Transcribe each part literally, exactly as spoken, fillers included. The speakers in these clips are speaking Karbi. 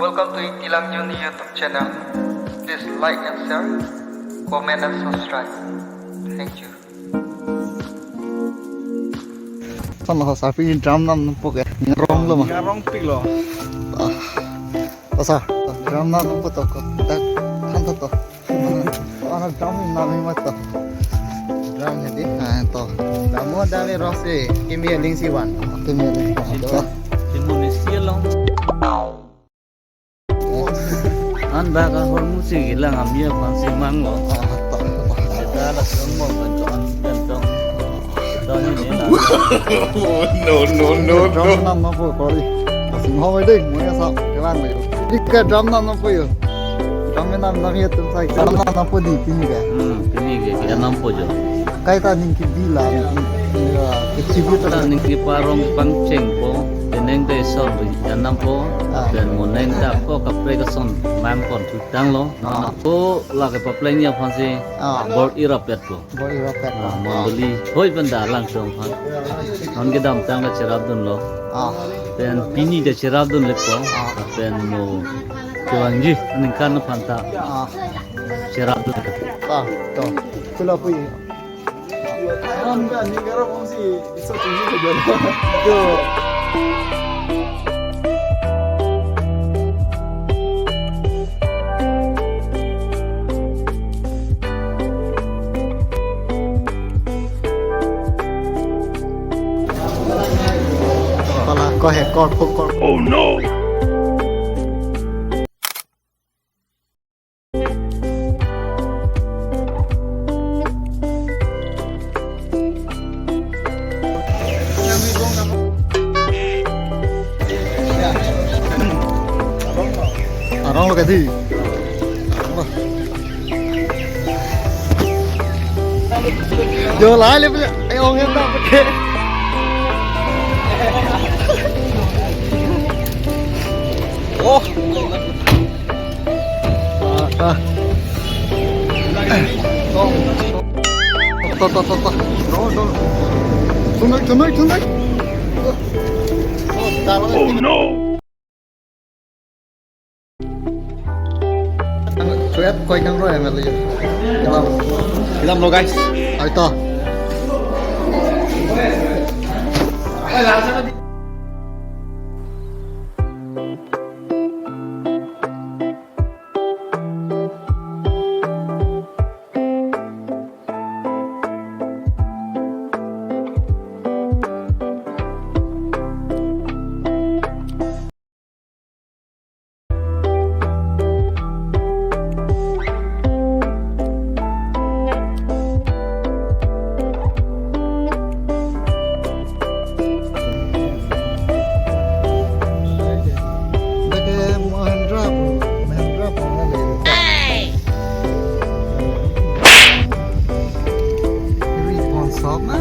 Welcome to Ingti Langdun YouTube channel. Please like and share, comment and subscribe. Thank you. Son lo, sa pi drum nam nampo ke. Ngarong lo ma. Ngarongpik lo. Ah. To sa, drum nam nampo to ko. Dak than to to. Ana drum nam hi mat to. Drum hedi. Ah, to. Damo dame rosi. Kimi aling si van. Kimi aling si van. To. Simon isi along. An bak ahormu si kelang amia aphan si mang lo. Ah, to. Seta la song mo kan to an kan tong. To ni ni la. No, no, no, no. Drum nam nampo kori. Asing ho ding, mo ya sa, kelang lo. Ika drum nam nampo yo. Drum nam nam ya tum sai. Drum nam nampo di pini ke. Hmm, pini ke, ke nampo jo. Kaita ning kebi la, ning ke, ya, ke chibu ta. Kaita ning keparong pangchengpo, keneng ta ison ri, ya nampo, ah, pen moneng ta ko kaprek ason mangpon thutang lo. Ah. Ko la kepaplengji aphan si, ah, bor-i rapet lo. Bor-i rapet lo. Ah, mondoli hoi pen da langchong aphan. Non kedamtang ta cherapdun lo. Ah. Pen pini ta cherapdun lepo. Ah. Pen mo kevangji aningkan aphan ta, ah, cherapdun. Ah, to. Chula pui. Yo. Pala ko he kor puk kor. Oh no! Arong lo kadi. Arong lo. Jo lai le, ai ong em ta pute. Oh. Ah, ah. To, to, to, to. No, no. Tunai, tunai, tunai. Oh no. Suet koi kang roi ang lagi. Kelam. Kelam lo, guys. Ai to. Dak ke Mahindra po, Mahindra po na le. Ri pon sop ma.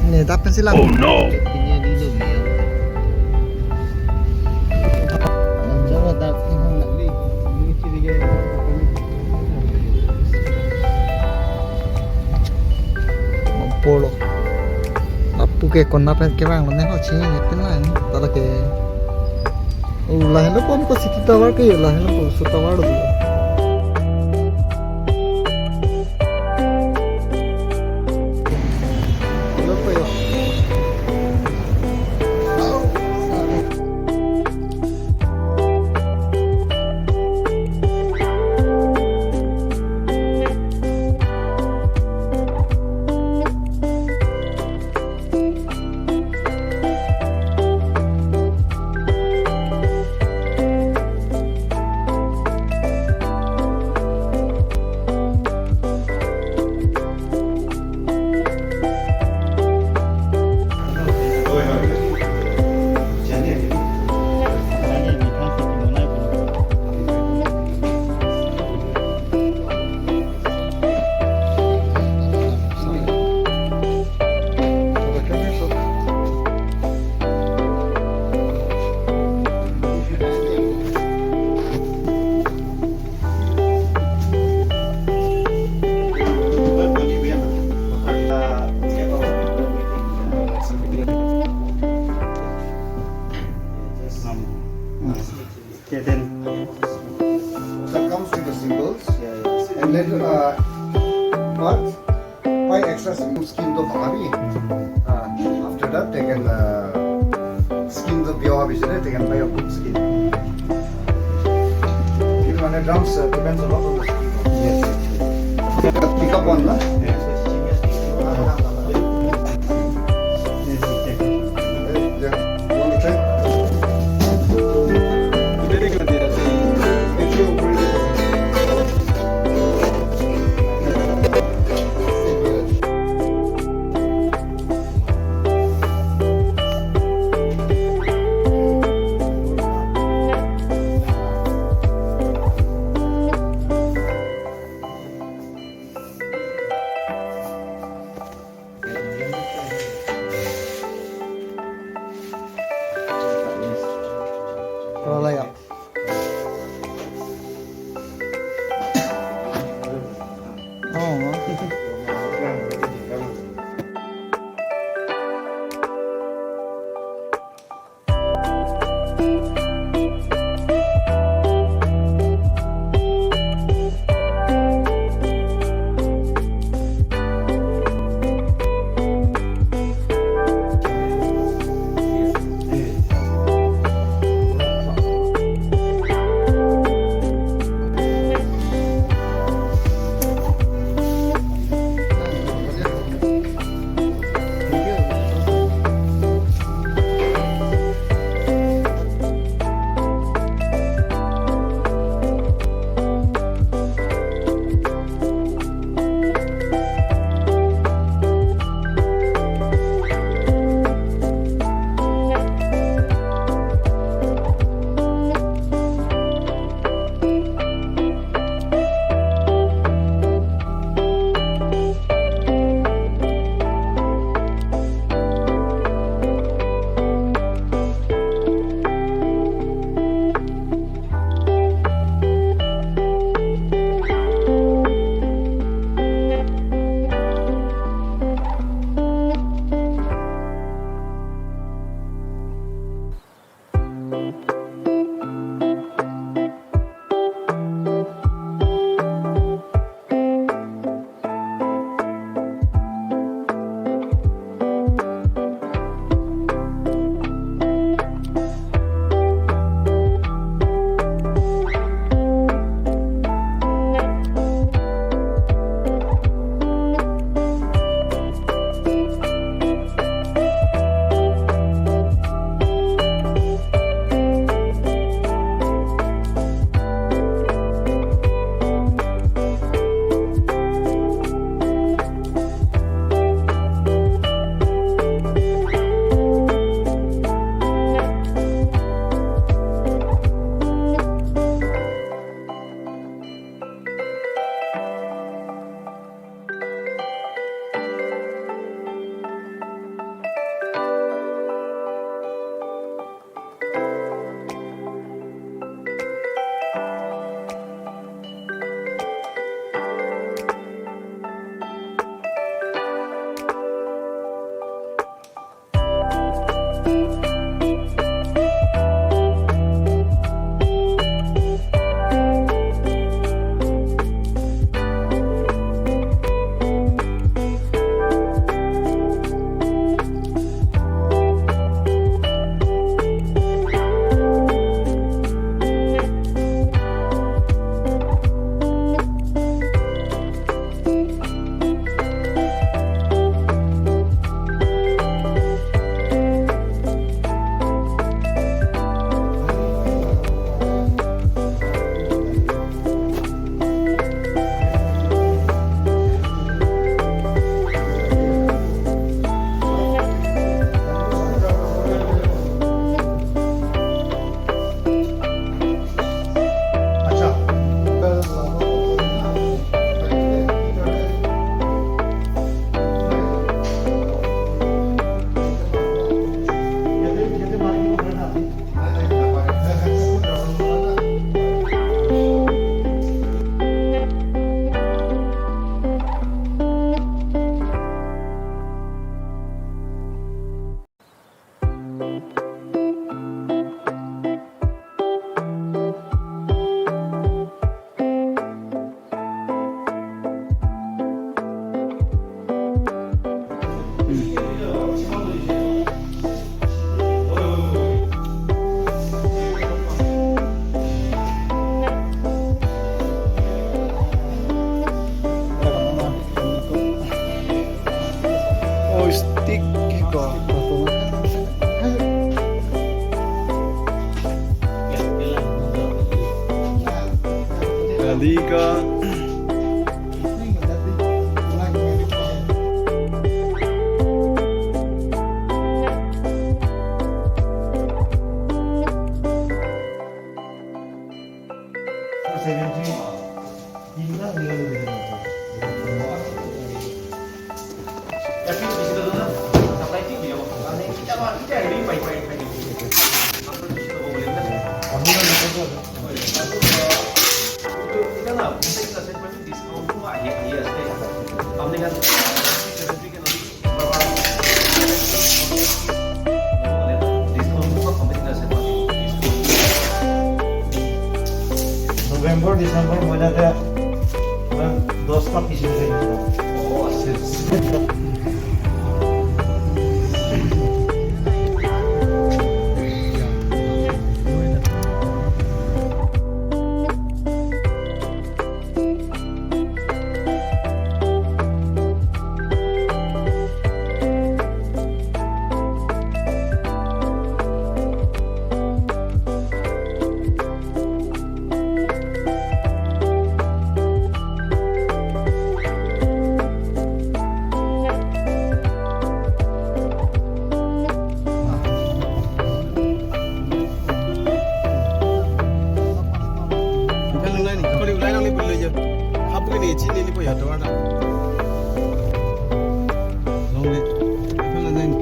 Ne, dapen sila. Oh no! Polo. Lapu ke kona pen kevang lo ne ho chini ne pen lang. Tala ke. Oh, lahelo pon ko city tower ke, lahelo pon so tower lo. That comes with the symbols. Yeah, yeah. And later, uh, but why extra symbol? Skin to bhabi. Uh, after that, they can, uh, skin to bhabi, they can buy a good skin. Even on a drums, uh, depends a lot on the skin. Yes, yes, yes. Pick up one, na? Yes. Yeah. You want to try? Kali ka. November, December মহিনাতে দশটা piece. Aphan lungnai ni, kali ulai nang ni beli aja. Hap ke ni, cini ni po ya, tuan. Long ni, aphan lungnai ni.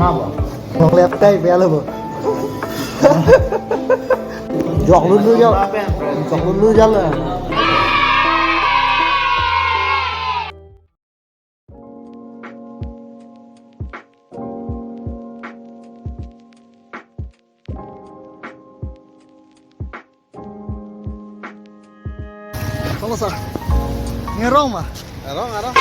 Mabo. Long left kai bela bo. Jok lulu jok. Jok lulu jala. Halo, sir. Ngerong ma? Ngerong, ngerong.